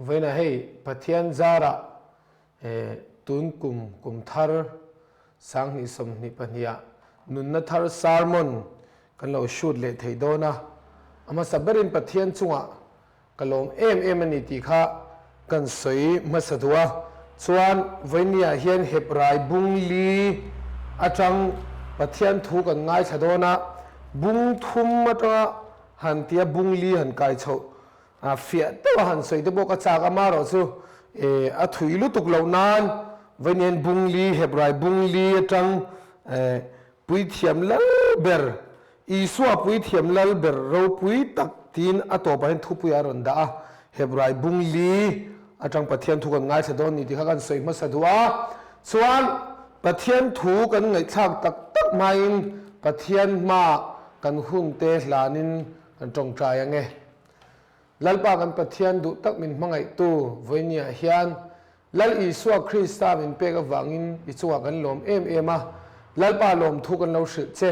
Vawiinah hei Pathian zarah tun kum kum thar 2022 ah nunna thar sermon kan lo shoot leh thei dawn a, a hmasa berin Pathian chungah Ka lawm em em a ni tih kha kan sawi hmasa duh a, chuan vawinia hian Hebrai bung li atang Pathian thu kan ngaithla dawn a, bung thum atanga han tia bung li han kai chhoh a fiah deuh a han sawi te pawh ka chak a, amaherawh chu a thui lutuk loh nan vawinia hian bung li Hebrai bung li atang Puithiam lal ber, Isua puithiam lal ber ropui tak tiin a tawpah hian thupui a rawn dah a, Hebrai bung li atang Pathian thu kan ngaithla dawn ni tih kha kan sawi hmasa duh a, chuan Pathian thu kan ngaihthlak tak tak hmain Pathian hmaah kan hunte hlanin kan tawngtai ange. Lalpa kan Pathian duh tak min hmangaihtu vawinia hian Lal Isua Krista min pek avangin i chungah kan lawm em em a, Lalpa lawmthu kan lo hrilh che.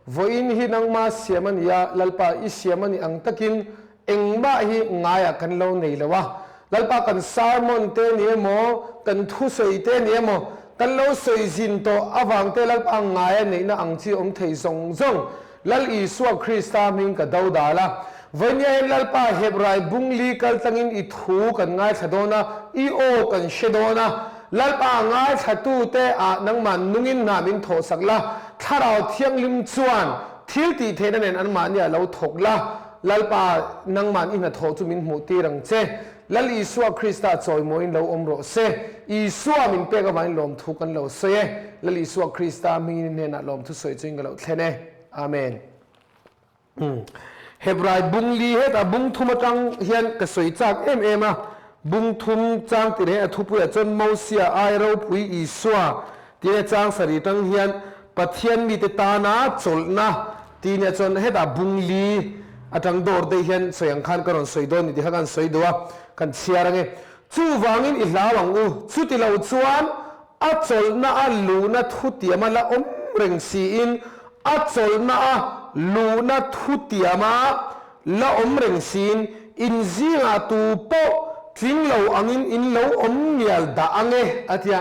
Vawiin hi nangma siam a ni a, Lalpa i siam a ni ang takin engmah hi ngaiah kan lo nei lo a. Lalpa kan sermon te ni emaw, kan thusawi te ni emaw, kan lo sawi zin tawh avang te Lalpa ngaia neihna ang chi awm thei zawng zawng Lal Isua Krista hming ka do dal a. Vawinia hian Lalpa Hebrai bung li kal tlangin i thu kan ngaithla dawn a, i aw kan hre dawn a. Lalpa ngaithlatute ah nangmah nungin hna min thawhsak la, Thlarau Thianghlim chuan thil tih theihna nen anmahni ah lo thawk la, Lalpa nangmahn i hnathawh chu min hmuh tir ang che. Lal Isua Krista chawimawiin lo awm rawh se. Isua min pek avangin lawmthu kan lo sawi e. Lal Isua Krista hmingin i hnenah lawmthu sawi chuin ka lo thlen e. Amen. Hebrai bung li hetah bung thum atang hian ka sawi chak em em a. Bung thum chang tir hian a thupuiah chuan Mosia ai ropui Isua tih a chang sarih atang hian Pathian mite tana chawlhna tih nia chuan hetah bung li atang dawr daih hian sawi ang khan ka rawn sawi dawn ni tih kha kan sawi duh a, kan chhiar ange. Chuvangin i hlau ang u, chuti lo chuan a chawlhna a luhna thutiama la awm reng siin a chawlhna a luhna thutiama la awm reng siin in zingah tu pawh tling lo angin in lo awm mial dah ange a ti a.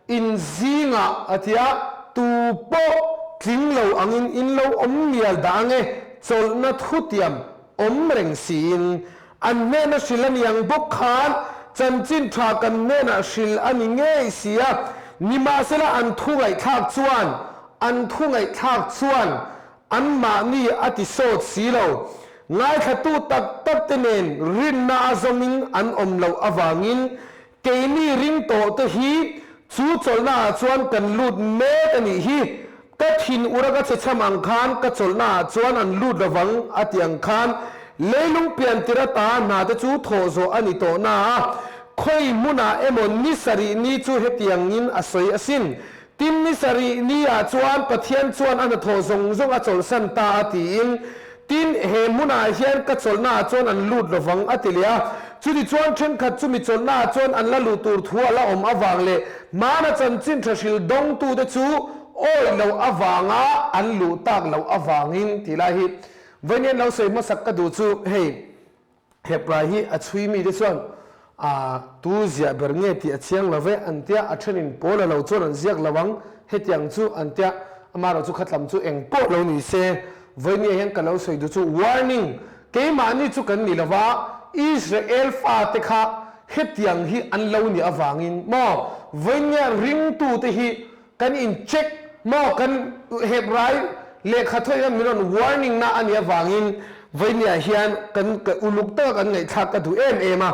In zingah a tia, tu pawh tling lo angin in lo awm mial dah ange, chawlhna thutiam awm reng siin. An hnena hrilh a ni ang bawk khan chanchin tha kan hnenah hrilh a ni ngei si a, nimahsela an thu ngaihthlak chuan, an thu ngaihthlak chuan anmahni a ti sawt si lo. Ngaithlatu tak tak te nen rinna a zawmin an awm loh avangin Keini ring tawh te hi chu chawlhna ah chuan kan lut mek a nih hi. Ka thin ura ka che cham ang khan ka chawlhna ah chuan an lut lovang a ti ang khan leilung pian tir ata hna te chu thawh zawh a ni tawh na a, khawi hmunah emaw ni sarih ni chu hetiangin a sawi asin. Tin ni sarih ni ah chuan Pathian chuan a hnathawh zawng zawng a chawlhsan ta a tiin Tin, he hmunah hian ka chawlhnaah chuan an lut lovang, a ti leh a. Chutichuan thenkhat chu mi chawlhnaah chuan an la luh tur thu a la awm avang leh hmana chanchin tha hril dawngtute chu awih loh avanga an luh tak loh avangin tih lai hi vawiin lo sawi hmasak ka duh chu hei Hebrai hi a chhui mite chuan a tu ziah ber nge tih a chiang lo ve an tia, a thenin pawl a lo chuan an ziak lo ang hetiang chu an tia, amaherawh chu khatlam chu eng pawh lo ni se, vawinia hian ka lo sawi duh chu warning keimahni chu kan ni lo va, Israel fate kha hetiang hi an lo nih avangin maw vawinia ringtute hi Kan in check maw kan Hebrai lehkha thawih hian min rawn warning na a nih avangin vawinia hian kan uluk taka kan ngaihthlak ka duh em em a.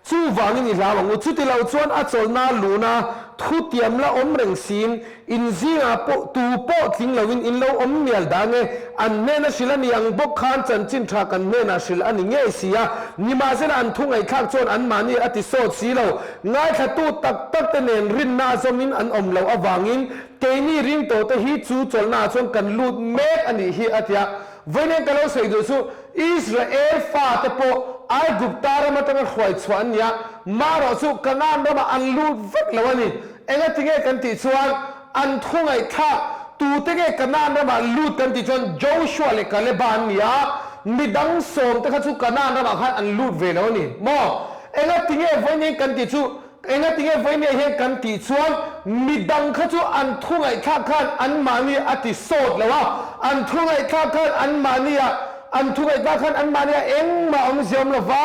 Chuvangin i hlau ang u. Chuti lo chuan a chawlhna luhna thutiam la awm reng siin in zingah pawh tu pawh tling loin in lo awm mial dah nge an hnena hrilh a ni ang bawk khan chanchin tha kan hnenah hrilh a ni ngei si a. Nimahsela an thu ngaihthlak chuan anmahni a ti sawt si lo. Ngaithlatu tak tak te nen rinna a zawmin an awm loh avangin keini ring tawh te hi chu chawlhnaah chuan kan lut mek a nih hi a ti a. Vawiin ka lo sawi duh chu Israel fate pawh Aigupta ram atanga hruai chhuah an ni a, marawh chu Kanaan ramah an lut vek lo a ni. Engati nge kan tih chuan an thu ngaihthlak tute nge Kanaan ramah lut kan tih chuan Joshua leh Kaleba an ni a, midang sawm te kha chu Kanaan ramah khan an lut ve lo a ni maw? Engatinge vawiin kan tih chu? Engatinge vawiin hian kan tih chuan midang kha chu an thu ngaihthlak khan anmahni a ti sawt lo a, an thu ngaihthlak khan anmahni ah an thu ngaihthlak khan anmahni ah engmah awmzia awm lo va,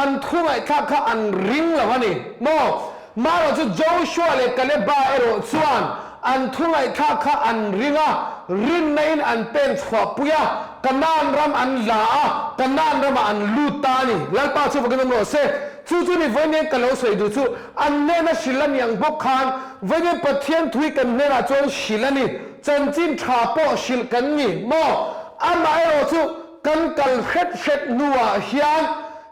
an thu ngaihthlak kha an ring lo a ni maw? Marawh chu Joshua leh Kaleba erawh chuan an thu ngaihthlak kha an ring a, rinna in an pen chhuah pui a, Kanaan ram an la a, Kanaan ramah an lut ta a ni. Lalpa chu vakin awm rawh se. Chu chu ni vawiin ka lo sawi duh chu, an hnena hrilh a ni ang bawk khan vawiin Pathian thui kan hnenah chuan hrilh a ni, chanchin tha pawh hrilh kan ni maw? Amaherawhchu kan kal hret hret hnuah hian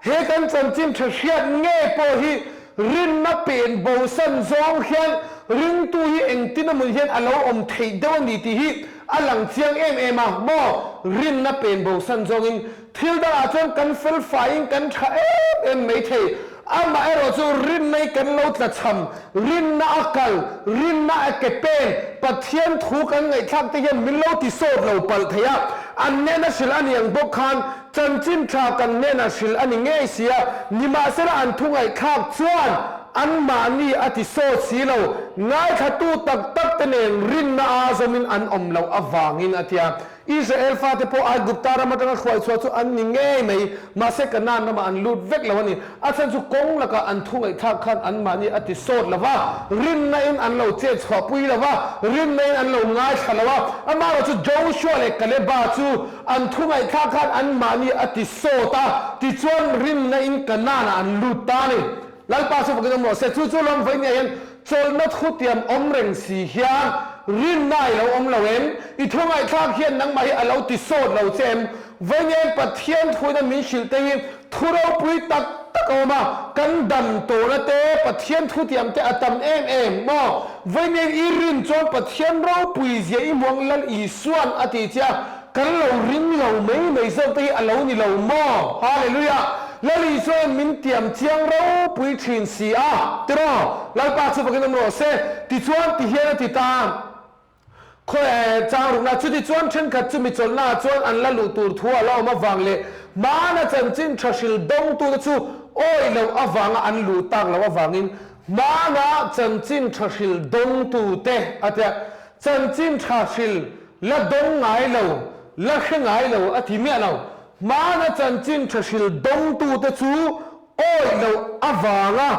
he kan chanchin tha hriat nge pawh hi Rinna pen bosan zawng hian ringtu hi engtin emaw hian a lo awm theih deuh a ni tih hi a lang chiang em em a maw? Rinna pen bosan zawngin thil dangah chuan kan fel faiin kan tha em em mai thei. Amaherawh chu rinna hi kan lo tlachham, rinna a kal, rinna a ke pen, Pathian thu kan ngaihthlak te hian min lo ti sawt lo palh thei a, an hnena hrilh a ni ang bawk khan Chanchin tha kan hnenah hrilh a ni ngei si a, nimahsela an thu ngaihthlak chuan anmahni a ti sawt si lo, ngaithlatu tak tak te nen rinna a zawmin an awm loh avangin a ti a. Israel fate pawh Aigupta ram atanga hruai chhuah chu an ni ngei mai, mahse Kanaan ramah an lut vek lo a ni. A chhan chu kawng lakah an thu ngaihthlak khan anmahni a ti sawt lo va, rinna-in an lo chet chhuahpui lo va, rinna-in an lo ngaithla lo a. Amaherawhchu Joshua leh Kaleba chu An thu ngaihthlak khan anmahni a ti sawt a, tichuan rinna in Kanaan-ah an lut ta a ni. Lalpa chu fakin awm rawh se. Chu chu lawm vawiin ah hian chawlhna thu tiam awm reng si hian rinna i lo awm lo em? I thu ngaihthlak hian nangmah hi a lo ti sawt lo che em? Vawiin hian Pathian thuina min hrilh te hi thu ropui tak tak a awm a, kan dam tawhna te, Pathian thu tiam te a tam em em maw? Vawiin hian i rin chuan Pathian ropui zia i hmuang Lal Isuan a ti che a, Kan lo ring lo mai mai zawk te hi a lo ni lo maw? Hallelujah! Lal Isuain min tiam chiang ropui thin si a, tiraw? Lalpa chu fakin awm rawh se. Tichuan ti hian a ti ta. Khawi chang rukna, chutichuan thenkhat chu mi chawlhnaah chuan an la luh tur thu a la awm avang leh hmana chanchin tha hril dawngtute chu awih loh avanga an luh tak loh avangin hmana chanchin tha hril dawngtute a tia. Chanchin tha hril la dawng ngai lo, la hre ngai lo a ti miah lo. Hmana chanchin tha hril dawngtute chu awih loh avanga,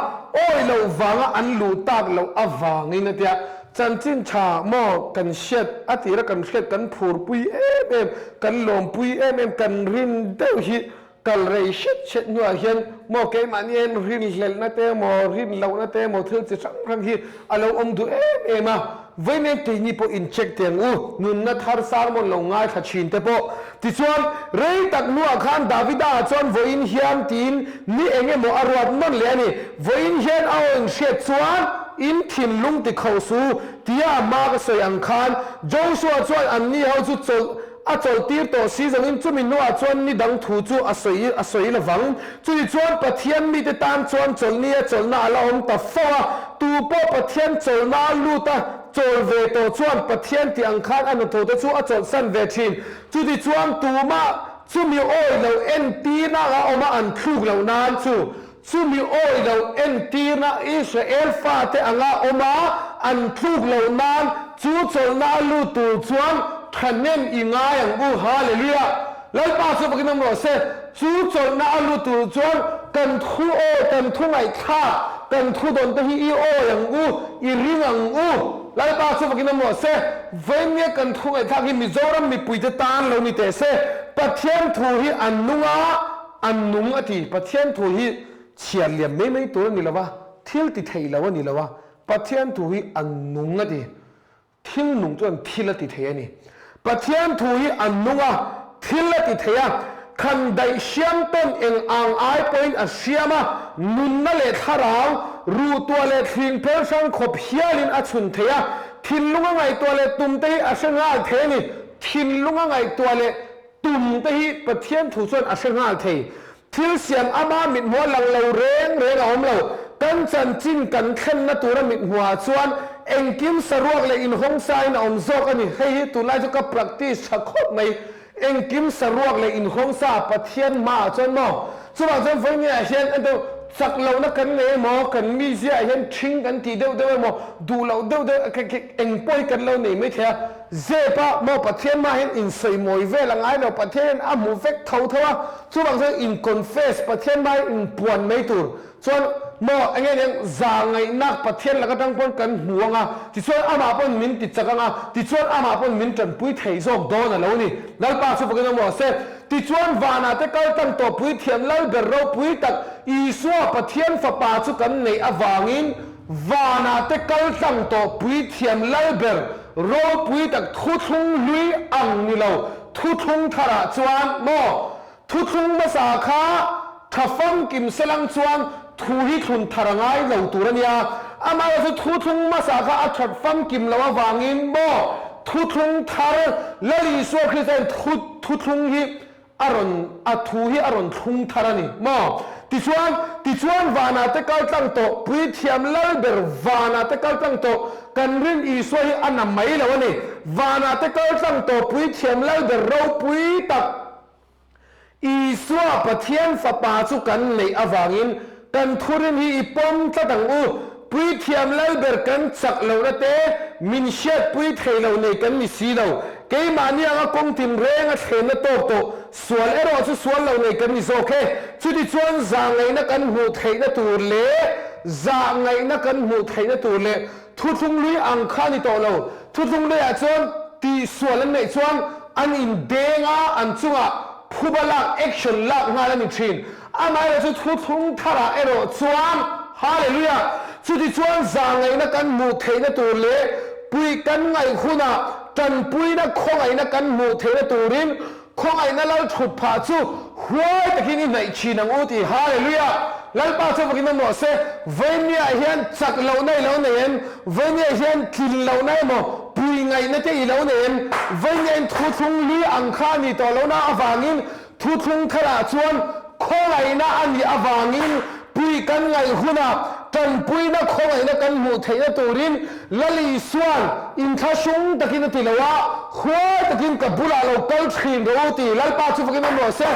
awih loh vanga an luh tak loh avangin a tia. Chanchin tha maw kan hriat, a tira kan hriat kan phurpui em em, kan lawmpui em em, kan rin deuh hi Kal rei hret hret hnuah hian maw keimahni hian rinhlelhna te emaw rinlohna te emaw thil chi hrang hrang hi a lo awm duh em em a. Vawiin keini pawh in check teh ang u, nunna thar sermon lo ngaithla thin te pawh. Tichuan, rei tak hnuah khan Davida ah chuan vawiin hian tiin ni eng emaw a ruat nawn leh a ni. Vawiin hian a aw in hriat chuan in thinlung ti khauh su tia a hma ka sawi ang khan Joshua chuan anni ho chu chawlh A chawlhtir tawh si zawngin chumi hnuah chuan ni dang thu chu a sawi a sawi lovang. Chumi chuan Pathian mite tan chuan chawlhni a chawlhna a la awm ta fo a, tu pawh Pathian chawlhna a lut a chawl ve tawh chuan Pathian tih ang khan a hnathawhte chu a chawlhsan ve thin. Chuti chuan tumah chumi awi loh entirna a awm a an thluk loh nan chu Chumi awi loh entirna Israel fate anga awm a, an tluk loh nan chu chawlhna a lut tur chuan thahnem i ngai ang u. Hallelujah! Lalpa chu fakin awm rawh se. Chu chawlhna a lut tur chuan kan thu awi, kan thu ngaihthlak, kan thu dawn te hi i awi ang u, i ring ang u. Lalpa chu fakin awm rawh se. Vawinia kan thu ngaihthlak hi Mizoram mipuite tan lo ni teh se. Pathian thu hi a nung a. A nung a ti. Pathian thu hi chhiar liam mai mai tur a ni lo va, thil ti thei lo a ni lo a, Pathian thu hi a nung a ti. Thil nung chuan thil a ti thei a ni. Pathian thu hi a nung a, thil a ti thei a, khan daih hriam tawn eng ang ai pawhin a hriam a, nunna leh thlarau, ruhtuah leh thling phel hrang khawp hialin a chhun thei a, thinlunga ngaihtuah leh tum te hi a hre nghal thei a ni. Thinlunga ngaihtuah leh Tum te hi Pathian thu chuan a hre nghal thei. Thil siam ama mithmuh a lang lo reng reng a awm lo. Kan chanchin kan thlenna tura mithmuhah chuan engkim saruak leh inhawng sain a awm zawk a ni. Hei hi tunlai chu ka practice tha khawp mai. Engkim saruak leh inhawng sa Pathian hmaah chuan maw? Chuvang chuan vawiin ah hian en tawh. Chak lohna kan nei emaw, kan mizia ah hian ṭhing kan tih deuh deuh emaw, duh loh deuh deuh eng pawh hi kan lo nei mai thei a. Zep a, maw Pathian hmaah hian insawi mawi vel a ngai lo, Pathian hian a hmu vek tho tho a, chuvang chuan in confess, Pathian hmaah hian inpuan mai tur chuan maw eng nge niang za ngaihna Pathian lak atang pawn kan hmu ang a, tichuan amah pawn min ti chak ang a, tichuan amah pawn min tanpui thei zawk dawn a lo ni. Lalpa chu fakin awm rawh se. Tichuan vanah te kal tlang tawh Puithiam Lalber ropui tak Isua Pathian Fapa chu kan neih avangin vanah te kal tlang tawh Puithiam Lalber ropui tak thuthlung hlui ang ni lo thuthlung tharah chuan maw thuthlung hmasa kha tha famkim selang chuan thu hi thlun thar a ngai lo tur a nia. Amaherawhchu thuthlung hmasa kha a that famkim loh avangin maw thuthlung thar Lal Isua Krista hian thu thuthlung hi a rawn a thu hi a rawn thlung thar a ni maw? Tichuan tichuan vanah te kal tlang tawh Puithiam Lalber vanah te kal tlang tawh kan rin Isua hi a na mai lo a ni. Vanah te kal tlang tawh Puithiam Lalber ropui tak Isua Pathian Fapa chu kan neih avangin kan thurin hi i pawm tlat ang u. Puithiam Lalber kan chak lohna te, min hriatpui thei lo nei kan ni si lo. Keimahni anga kawng tinreng a thlenna tawk tawh, sual erawh chu sual lo nei kan ni zawk e. Chutichuan zahngaihna kan hmuh theihna tur leh zahngaihna kan hmuh theihna tur leh Thuthlung lui ang kha a ni tawh lo. Thuthlung luiah chuan tihsual an neih chuan an indeng a, an chungah phuba lak, action lak nghal a ni thin. Amaherawh chu thuthlung tharah erawh chuan Hallelujah! Chutichuan zahngaihna kan hmuh theihna tur leh puih kan ngaih hunah tanpuina khawngaihna kan hmuh theihna turin Khawngaihna lal thut phah chu huai takin i hnaih thin ang u tih Hallelujah! Lalpa chu vakin awm rawh se. Vawinia hian chak lohna i lo nei em? Vawinia hian tlin lohna emaw pui ngaihna te i lo nei em? Vawinia in thuthlung lui ang kha a nih tawh lohna avangin thuthlung tharah chuan khawngaihna a nih avangin Puih kan ngaih hunah tanpuina khawngaihna kan hmuh theihna turin Lal Isua'n inthlahrung takin a ti lo a, huai takin ka bulah lo kal thin rawh u ti Lalpa chu fakin awm rawh se.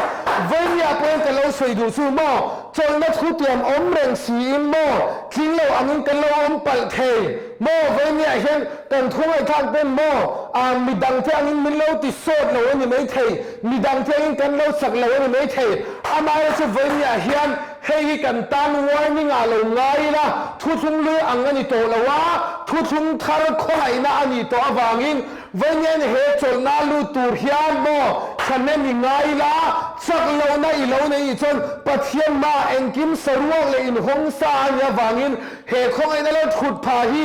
Vawinia pawhin ka lo sawi duh chu maw, chawlhna thutiam awm reng siin maw, tling lo angin kan lo awm palh thei maw, vawinia hian kan thu ngaihthlak ten maw, ah midangte angin min lo ti sawt lo a ni maithei, midangte angin kan lo chak lo a ni maithei. Amaherawh chu vawinia hian hei hi kan tan warning ah lo ngai ila, thuthlung lui ang a ni tawh lo a, thuthlung thar khawngaihna a nih tawh avangin vawinia he chawlhna lut tur hian maw thahnem i ngai ila, chak lohna i lo neih chuan Pathian hmaah engkim saruak leh inhawng sa a nih avangin he khawngaihna lo thut phah hi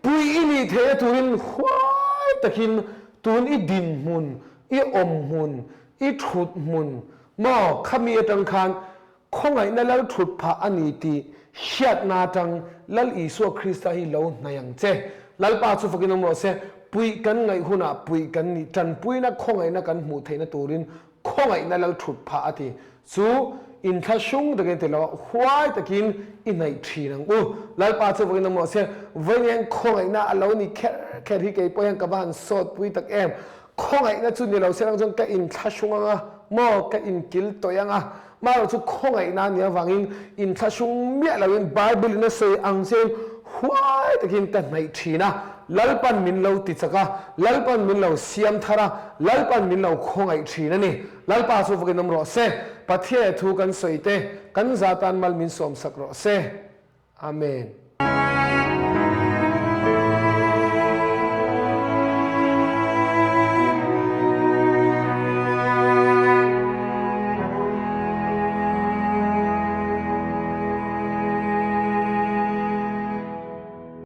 puih i nih theihna turin huai takin tun i dinhmun, i awmhmun, i thuthmun Maw, khami atang khan khawngaihna lal thut phah a ni tih hriatna atang Lal Isua Krista hi lo hnaih ang che. Lalpa chu fakin awm rawh se, puih kan ngaih hunah puih kan nih tanpuina khawngaihna kan hmuh theihna turin khawngaihna lal thut phah a ti. Chu inthlahrung takin ti lo huai takin i hnaih thin ang u. Lalpa chu fakin awm rawh se, vawiin khawngaihna a lo ni kher kher hi kei pawh hian ka va han sawtpui tak em. Khawngaihna chu ni lo se lang chuan ka inthlahrung ang a, maw ka inkil tawih ang a, marawh chu khawngaihna a nih avangin inthlahrung miah loin Bible in a sawi ang chiahin huai takin ka hnaih thin a, Lalpan min lo ti chak a, Lalpan min lo siam thar a, Lalpan min lo khawngaih thin a ni. Lalpa chu vakin awm rawh se, Pathian thu kan sawi te kan za tan mal min sawmsak rawh se. Amen.